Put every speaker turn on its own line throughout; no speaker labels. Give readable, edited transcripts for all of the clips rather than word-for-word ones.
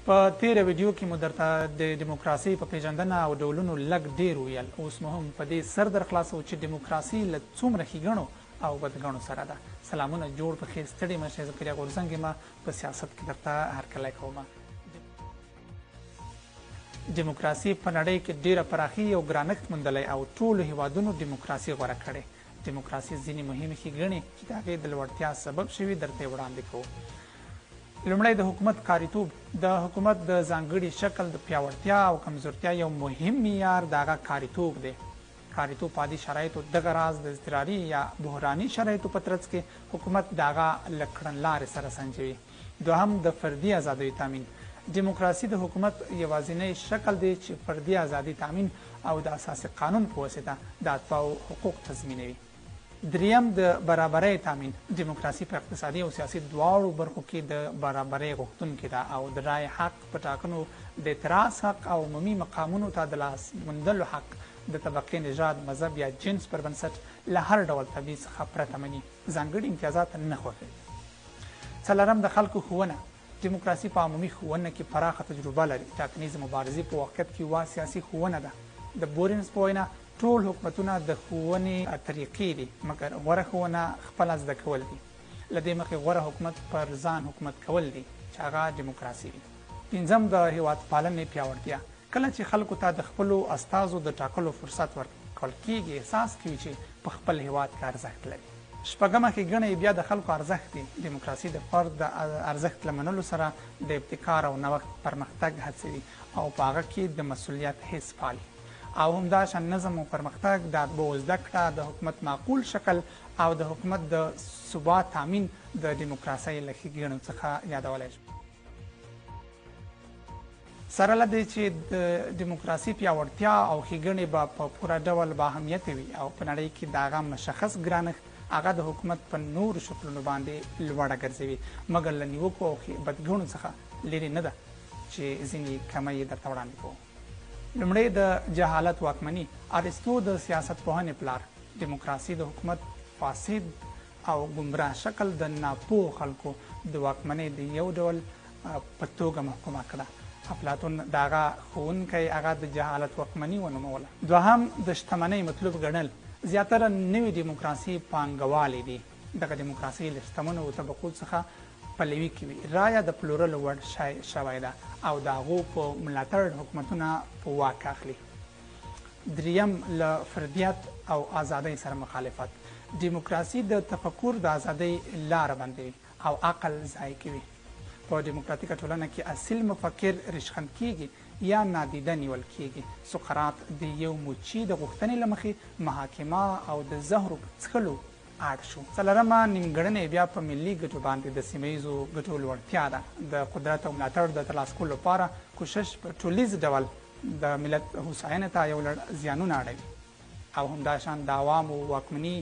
په تیره ویډیو کې مو درته د دیموکراسۍ په پیژندنه او ډولونو لږ ډیر ویل. اوس مو هم په دې سر در خلاصو چې دیموکراسي له څومره ښېګڼو او بدګڼو سره ده. سلامونه، جوړ په خیر، ستړي مه شئ. ذکریا غورځنګ یم، په سیاست کې درته هرکلی کوم. دیموکراسي په نړۍ کې ډیره پراخي او ګرانښت موندلی او ټولو هیوادونو دیموکراسي غوره کړې. دیموکراسي ځینې مهمې ښېګڼې چې د هغې د لوړتیا سبب شوي درته یې وړاندې کوو. لومړی، د حکومت کاریتوب. د حکومت د ځانګړي شکل د پیاوړتیا او کمزورتیا یو مهم معیار د هغه کاریتوب دی. کاریتوب په عادي شرایطو، دغه راز د اضطراري یا بحراني شرایطو په ترڅ کې حکومت د هغه له کړنلارې سره سنجوي. دوهم، د فردي ازادیو تامین. دیموکراسي د حکومت یوازینی شکل دی چې فردي ازادي تامین او د اساسي قانون په واسطه د اتباعو حقوق تضمینوي. دریم، د برابرۍ تامین. دیموکراسي په اقتصادي او سیاسي دواړو برخو کې د برابرۍ غوښتونکې ده او د رای حق، په ټاکنو د اعتراض حق او عمومي مقامونو ته د لاس موندلو حق د طبقې، نژاد، مذهب یا جنس پر بنسټ له هر ډول تبعیض څخه پرته مني، ځانګړي امتیازات نه خوښوي. څلورم، د خلکو ښوونه. دیموکراسي په عمومي ښوونه کې پراخه تجربه لري. ټاکنیزې مبارزې په واقعیت کې یوه سیاسي ښوونه ده. د بورینز په وینا ټول حکومتونه د ښوونې طریقې دي، مګر غوره ښوونه خپله زده کول دي. له دې مخې غوره حکومت پر ځان حکومت کول دي چې هغه دیموکراسي وي. پنځم، د هیواد پالنې پیاوړتیا. کله چې خلکو ته د خپلو استازو د ټاکلو فرصت ورکول کېږي، احساس کوي چې په خپل هیواد کې ارزښت لري. شپږمه ښېګڼه یې بیا د خلکو ارزښت دی. دیموکراسي د فرد د ارزښت له منلو سره د ابتکار او نوښت پرمختګ هڅوي او په هغه کې د مسؤلیت حس پالي، او همداشان نظم او پرمختګ، د اتباعو زده کړه، د حکومت معقول شکل او د حکومت د ثبات تامین د دیموکراسۍ له ښېګڼو څخه یادولی شو. سره له دې چې د دیموکراسي پیاوړتیا او ښېګڼې به په پوره ډول با اهمیته وي او په نړۍ کې د هغه مشخص ګرانښت هغه د حکومت په نورو شکلونو باندې لوړه ګرځوي، مګر له نیوکو او بدګڼو څخه لیرې نه ده چې ځینې کمۍ یې درته وړاندې کوو. لومړی، د جهالت واکمني. ارسطو د سیاست پوهنې پلار دیموکراسي د حکومت فاسد او ګمراه شکل د ناپوه خلکو د واکمنۍ د یو ډول په توګه محکومه کړه. افلاطون د هغه ښوونکی هغه د جهالت واکمني ونوموله. دوهم، د شتمنۍ مطلوب ګڼل. زیاتره نوې دیموکراسي پانګوالې دي. دغه دیموکراسي له شتمنو طبقو څخه پلوي کوي، رایه د پلورلو وړ شی شوی ده او د هغو په ملاتړ حکومتونه په واک اخلي. دریم، له فردیت او ازادۍ سره مخالفت. دیموکراسي د تفکر د ازادۍ لاره بندوي او عقل ضایع کوي. په دیموکراتیکه ټولنه کې اصیل مفکر ریشخند کیږي یا نادیده نیول کیږي. سقراط د یو موچي د غوښتنې له مخې محاکمه او د زهرو په څښلو اړ شو. څلورمه نیمګړنې بیا په ملي ګټو باندې د سیمه ییزو ګټو لوړتیا ده. د قدرت او ملاتړ د ترلاسه کولو لپاره کوشش په ټولیز ډول د ملت هوساینې ته یو لړ زیانونه اړوي، او همداشان د عوامو واکمني،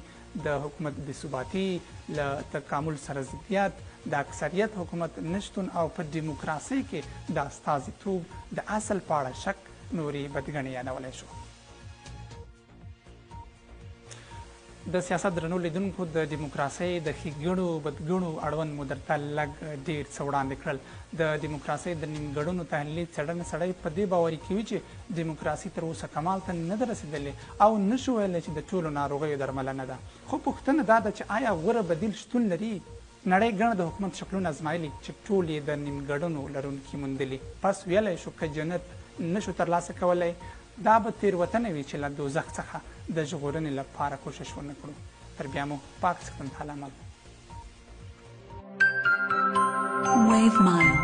د حکومت بې ثباتي، له تکامل سره ضدیت، د اکثریت حکومت نشتون او په دیموکراسۍ کې د استازیتوب د اصل په اړه شک نورې بدګڼې یادولی شو. د سیاست درنو لیدونکو، د دیموکراسۍ د ښېګڼو بدګڼو اړوند مو درته لږ ډېر څه وړاندې کړل. د دیموکراسۍ د نیمګړنو تحلیلي څېړنې سړی په دې باوري کوي چې دیموکراسي تر اوسه کمال ته نه ده رسېدلې او نشو ویلی چې د ټولو ناروغیو درملنه ده. خو پوښتنه دا ده چې آیا غوره بدیل شتون لري؟ نړۍ ګڼ د حکومت شکلونه ازمایلي چې ټول یې د نیمګړنو لرونکي موندلي. پس ویلی شو که جنت نشو ترلاسه کولی، دا به تېروتنه وي چې له دوزخ څخه د ژغورنې لپاره کوشش ونه کړو. تر بیا مو پاک څښتن تعالی مل.
Wave Mile.